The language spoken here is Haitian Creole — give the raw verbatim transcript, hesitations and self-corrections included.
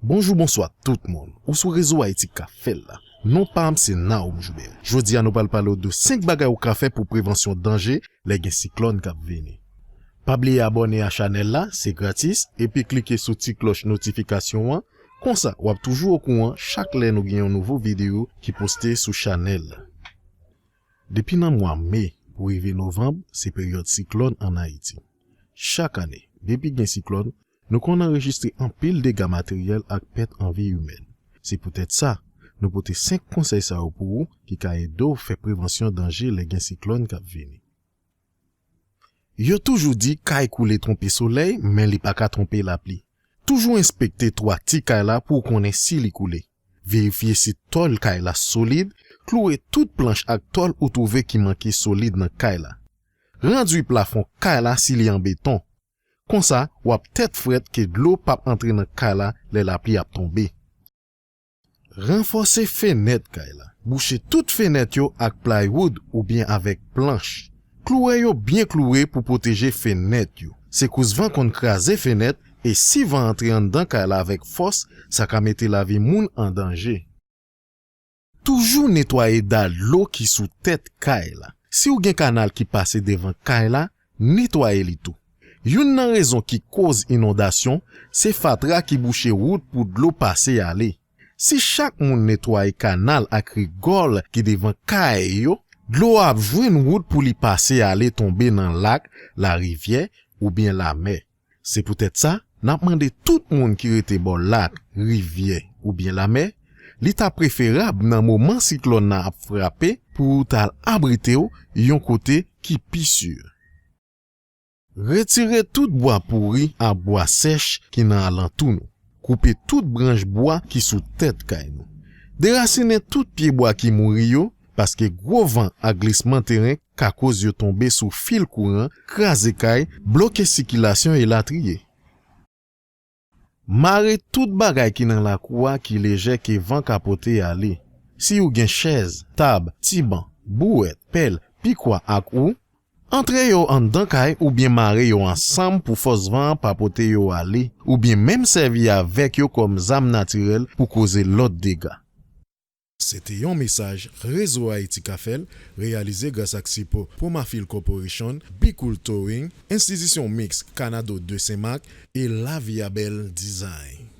Bonjou, bonswa tout moun. Ou sou Rezo Ayiti K ap fè l la. Non pa m se Naoum Joubert. Jodi a nou pral pale w de senk bagay ou ka fè pou prevansyon danje lè gen siklòn k ap vini. Pa bliye abòne a chanèl la, se gratis, epi klike sou ti klòch notifikasyon an, konsa w ap toujou okouran chak lè nou gen yon nouvo videyo ki poste sou chanèl la. Depi nan mwa me pou rive novanm, se peryòd siklòn ann Ayiti. Chak ane, depi gen siklòn, nou konn anrejistre anpil dega materyèl ak pèt an vi imèn. Se poutèt sa, nou pote senk konsèy sa yo pou ou ki ka ede w fè prevansyon danje lè gen siklòn k ap vini. Yo toujou di kay koule twonpe solèy, men li pa ka twonpe lapli. Toujou enspekte twati kay la pou w konnen si li koule. Verifye si tòl kay la solid, kloure tout planch ak tòl ou twouve ki manke solid nan kay la. Randui plafon kay la si li an beton. Konsa, w ap tèt frèt ke dlo p ap antre nan kay la lè lapli ap tonbe. Ranfòse fenèt kay la. Bouche tout fenèt yo ak playwood oubyen avèk planch. Kloure yo byen kloure pou pwoteje fenèt yo. Sekous van konn kraze fenèt, e si van antre anndan kay la avèk fòs, sa ka mete lavi moun an danje. Toujou netwaye dal dlo ki sou tèt kay la. Si w gen kanal ki pase devan kay la, netwaye li tou. Youn nan rezon ki koz inondasyon, se fatra ki bouche wout pou dlo pase ale. Si chak moun netwaye kanal ak rigòl ki devan kay yo, dlo a ap jwenn wout pou li pase ale tonbe nan lak, larivyè oubyen lamè. Se poutèt sa, n ap mande tout moun ki rete bò lak, rivyè oubyen lamè, li ta preferab nan moman siklòn nan ap frape pou w t al abrite w yon kote ki pi si. Retire tout bwa pouri ak bwa sèch ki nan alantou nou. Koupe tout branch bwa ki sou tèt kay nou. Derasinen tout pyebwa ki mouri yo, paske gwo van ak glisman teren ka koz yo tonbe sou fil kouran, kraze kay, bloke sikilasyon elatriye. Mare tout bagay ki nan lakou a ki lejè ke van ka pote ale. Si w gen chèz, tab, tiban, bouwèt, pèl, pikwa ak ou, antre yo anndan kay oubyen mare yo ansanm pou fòs van an pa pote yo ale, oubyen menm sèvi avèk yo kòm zam natirèl pou koze lòt dega. Se te yon mesaj Rezo Ayiti K ap fè l, reyalize gras ak sipò Promafil Corporation, Be Cool Touring, Enstitisyon Mix Canado de Saint Marc e La Vie Belle Design.